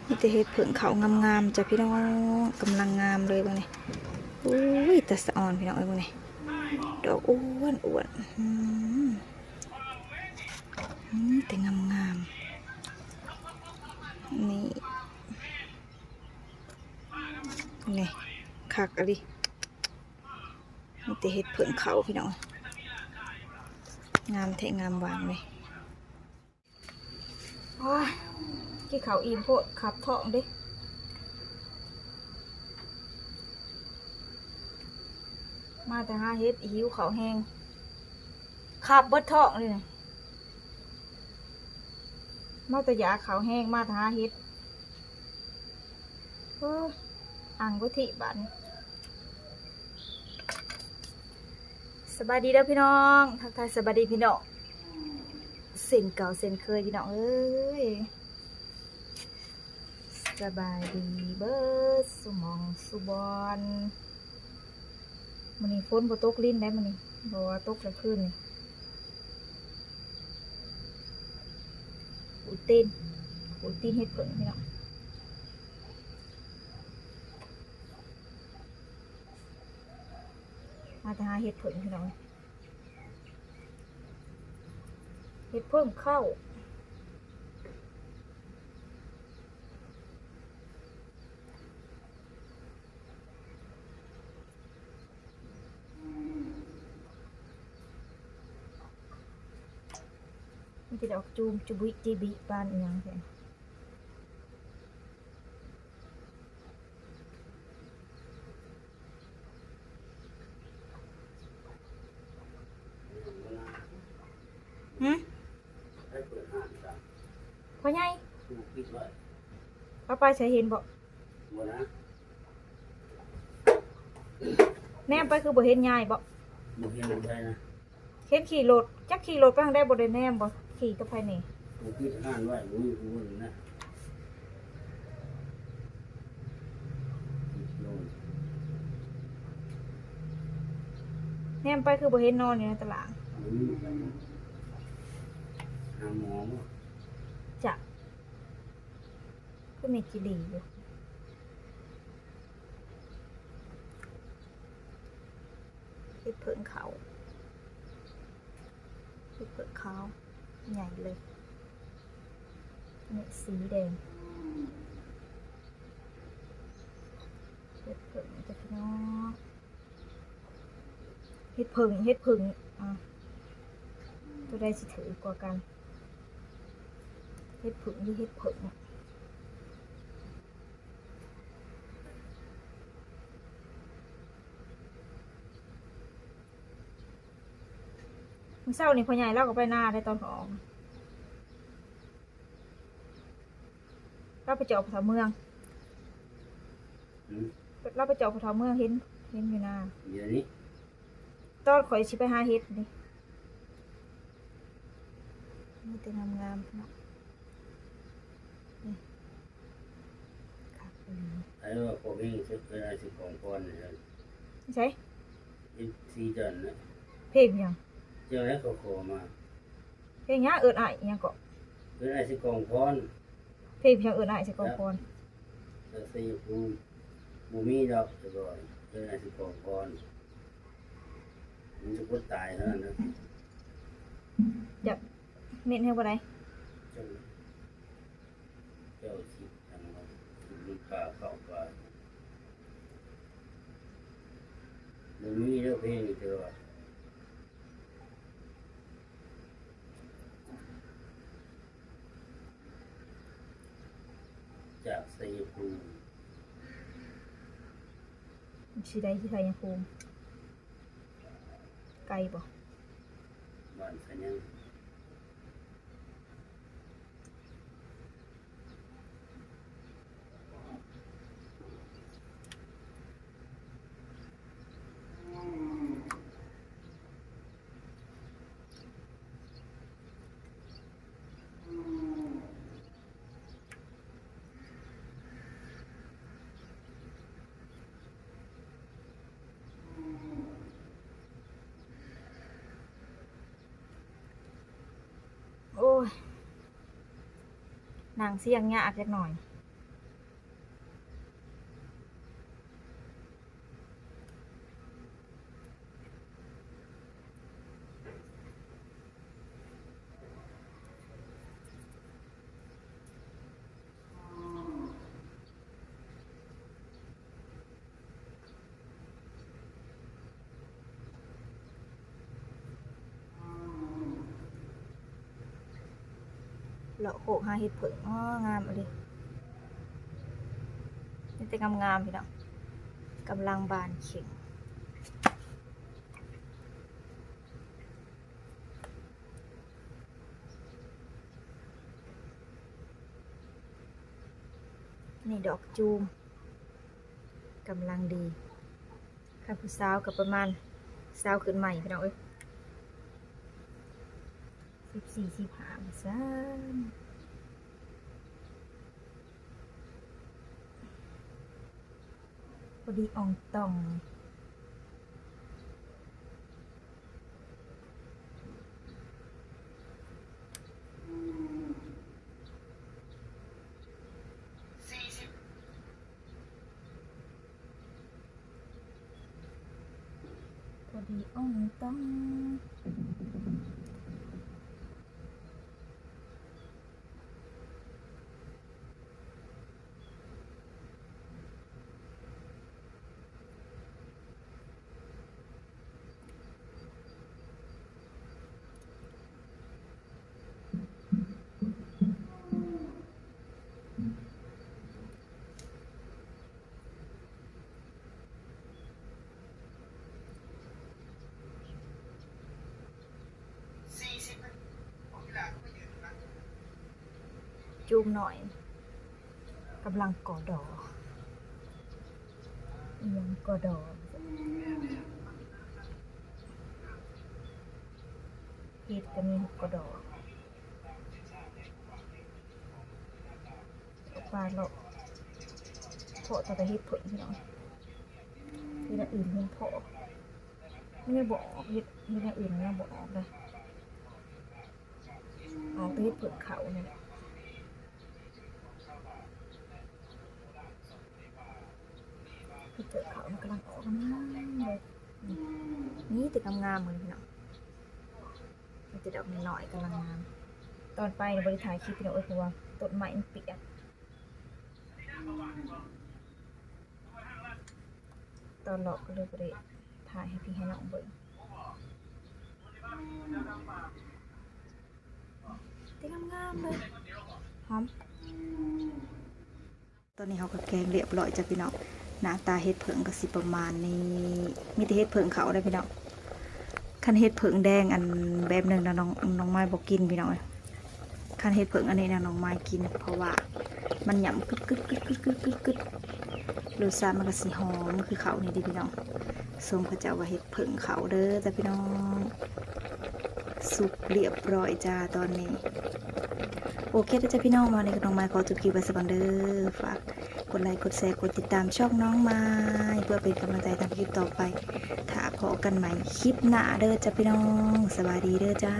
ມີແຕ່ເຫັດເຜິ້ງເຂົ້າງາມໆ ຈ້ະພີ່ນ້ອງ ກຳລັງງາມເລີຍເບິ່ງນີ້. ໂອ້ຍ ຕາສະອອນພີ່ນ້ອງເອີຍ ເບິ່ງນີ້ ດອກອ້ວນໆ ອືມ ມີແຕ່ງາມໆ ນີ້ ນີ້ ຄັກອີ່ຫຼີ. ມີແຕ່ເຫັດເຜິ້ງເຂົ້າພີ່ນ້ອງ ງາມແທ້ງາມຫວ່າງເລີຍ. ໂອ້ຍ ກິນເຂົ້າອີ່ມໂພດ ຂັບທ້ອງເດ້ ມາແຕ່ຫາເຫັດ ຫິວເຂົ້າແຮງ ຂັບເບິດທ້ອງເລີຍ ມາແຕ່ຢາກເຂົ້າແຮງ ມາແຕ່ຫາເຫັດ. ໂອ້ ອັ່ງບໍ່ທິບາດນີ້. ສະບາຍດີເດີພີ່ນ້ອງ ທັກທາຍສະບາຍດີພີ່ນ້ອງ ເຊັ່ນເກົ່າເຊັ່ນເຄີຍພີ່ນ້ອງເອີຍ ສະບາຍດີເບິດສູ່ໝ່ອງສູ່ບ່ອນ. ມື້ນີ້ຝົນບໍ່ຕົກລິນໄດ໋ມື້ນີ້ ບໍ່ວ່າຕົກແລ້ວຄືນນີ້ ຂູດຕີນ ຂູດຕີນເຫັດເຜິ້ງພີ່ນ້ອງ ມາແຕ່ຫາເຫັດເຜິ້ງພີ່ນ້ອງ ເຫັດເຜິ້ງເຂົ້າ. ມີແຕ່ດອກຈູມ ຈຸບຸຍຈີບີ ບານອີ່ຫຍັງແທ້ ຫື? ພໍ່ໃຫຍ່ ເອົາໄປໃສເຫັນບໍ່? ບໍ່ນະ ແນມໄປຄືບໍ່ເຫັນຍາຍບໍ່? ບໍ່ເຫັນຜູ້ໃດນະ ເຫັນຂີ່ລົດ ຈັກຂີ່ລົດໄປທາງໃດ ບໍ່ໄດ້ແນມບໍ່? ຂີ່ກັບໃຜນີ້? ບໍ່ປິດຮ້ານໄວ້ ບໍ່ມີຜູ້ເບິ່ງນະ ແນມໄປຄືບໍ່ເຫັນນອນຢູ່ໃນຕະລ່າງ ບໍ່ມີ ຫາໝໍບໍ່? ຈະ ຄືມີຈີລີຢູ່ ເຫັດເຜິ້ງເຂົ້າ ເຫັດເຜິ້ງຂາວ ໃຫຍ່ເລີຍ ອັນນີ້ສີແດງ ເຫັດເຜິ້ງຈ້ະພີ່ນ້ອງ. ເຫັດເຜິ້ງ ເຫັດເຜິ້ງ ອ່າ ຕົວໃດຊິຖືກກວ່າກັນ? ເຫັດເຜິ້ງ ຫຼື ເຫັດເຜິ້ງ? ມື້ເຊົ້ານີ້ພໍ່ໃຫຍ່ລາວກໍໄປນາໄດ໋ ຕອນຂ້ອຍອອກ ລາວໄປເຈາະຜູ້ເຖົ້າເມືອງ ອືມ ລາວໄປເຈາະຜູ້ເຖົ້າເມືອງ ເຫັນ ເຫັນຢູ່ນາ ດຽວນີ້ ຕອນຂ້ອຍຊິໄປຫາເຫັດນີ້ ມີແຕ່ງາມໆເນາະ ນີ້ ຄັກອີ່ຫຼີ ໃຜວ່າພວກເຮົງເອີ້ນອ້າຍຊື່ກອງພອນນີ້ ໃສ? ເອັຟຊີ ເຈົ້ານະ ເພງຫຍັງ? ເຈົ້າແລ້ວເຂົາຂໍມາ ເພງຫຍັງ? ເອີ້ນອ້າຍຫຍັງເກາະ? ເອີ້ນອ້າຍຊື່ກອງພອນ ເພງຫຍັງ? ເອີ້ນອ້າຍຊື່ກອງພອນ ຈາກໄຊຍະພູມ ບໍ່ມີດອກ ສະບອຍ ເອີ້ນອ້າຍຊື່ກອງພອນ ມັນຈະຄົນຕາຍເທົ່ານັ້ນນະ ຢາກເມັນໃຫ້ບໍ່ໄດ້ ເຈົ້າ ເຈົ້າຊິຈັ່ງວ່າ ມັນພາເຂົ້າປ່າ ບໍ່ມີເດີເພງນີ້ ແຕ່ວ່າ ຈາກໄຊຍະພູມ ຊິໄດ້ທີ່ໄຊຍະພູມ ໄກບໍ່? ບ້ານໄຊຍະ ໂອ້ຍ ນັ່ງສຽງຍາກຈັກໜ້ອຍ ເລາະໂຄກຫາເຫັດເຜິ້ງ. ອໍ ງາມອີ່ຫຼີ ມີແຕ່ງາມໆ ພີ່ນ້ອງ ກຳລັງບານເຄັ່ງ. ນີ້ດອກຈູມ ກຳລັງດີ. ຄັນຜູ້ສາວກໍປະມານ ສາວຂຶ້ນໃໝ່ ພີ່ນ້ອງເອີຍ ສິບສີ່ ສິບຫ້າວ່າຊັ້ນ. ພໍດີອ່ອງຕ່ອງ. ພໍດີອ່ອງຕ່ອງ. ຈູມນ້ອຍກຳລັງກໍ່ດໍ ອີ່ຫຍັງ ກໍ່ດໍ ເຫັດກໍມີ ກໍ່ດໍ. ປາເລາະ ເພາະແຕ່ເຫັດເຜິ້ງ ພີ່ນ້ອງ ເຮັດຢ່າງອື່ນຍັງພໍ ມັນຍັງບໍ່ອອກ ເຮັດ ເຮັດຢ່າງອື່ນມັນຍັງບໍ່ອອກເດ້ ອອກແຕ່ເຫັດເຜິ້ງເຂົ້ານີ້ແຫຼະ ເຫັດເຜິ້ງເຂົ້າມັນກຳລັງອອກງາມໆ ເລີຍ ນີ້ ມີແຕ່ງາມໆ ເລີຍ ພີ່ນ້ອງ. ມີແຕ່ດອກນ້ອຍໆ ກຳລັງງາມ. ຕອນໄປນີ້ບໍ່ໄດ້ຖ່າຍຄລິບພີ່ນ້ອງເອີຍ ເພາະວ່າຕົ້ນໄມ້ມັນປຽກ ຕອນເລາະກໍເລີຍບໍ່ໄດ້ຖ່າຍໃຫ້ພີ່ໃຫ້ນ້ອງເບິ່ງ ແຕ່ງາມໆ ເລີຍ ຫອມ. ຕອນນີ້ເຮົາກໍແກງລຽບຮ້ອຍຈ້ະພີ່ນ້ອງ ໜ້າຕາເຫັດເຜິ້ງກໍຊິປະມານນີ້ ມີແຕ່ເຫັດເຜິ້ງເຂົ້າເດ້ພີ່ນ້ອງ. ຄັນເຫັດເຜິ້ງແດງອັນແບບໜຶ່ງນະ ນ້ອງ ນ້ອງມາຍບໍ່ກິນພີ່ນ້ອງເອີຍ ຄັນເຫັດເຜິ້ງອັນນີ້ນະ ນ້ອງມາຍກິນ ເພາະວ່າມັນຫຍ້ຳກຶດໆ ລົດຊາດມັນກໍຊິຫອມຄືເຂົ້ານີ້ເດ້ພີ່ນ້ອງ. ສົມເຂົາເຈົ້າວ່າເຫັດເຜິ້ງເຂົ້າເດີຈ້ະພີ່ນ້ອງ. ສຸກລຽບຮ້ອຍຈ້າຕອນນີ້. ໂອເຄເດີຈ້າພີ່ນ້ອງ ມານີ້ກໍນ້ອງມາຍຂໍຈົບຄລິບໄວ້ສະກ່ອນເດີ. ຝາກກົດໄລ ກົດແຊ ກົດຕິດຕາມຊ່ອງນ້ອງມາຍ ເພື່ອເປັນກຳລັງໃຈທຳຄລິບຕໍ່ໄປ. ຖ້າພໍ້ກັນໃໝ່ຄລິບໜ້າເດີຈ້າພີ່ນ້ອງ. ສະບາຍດີເດີຈ້າ.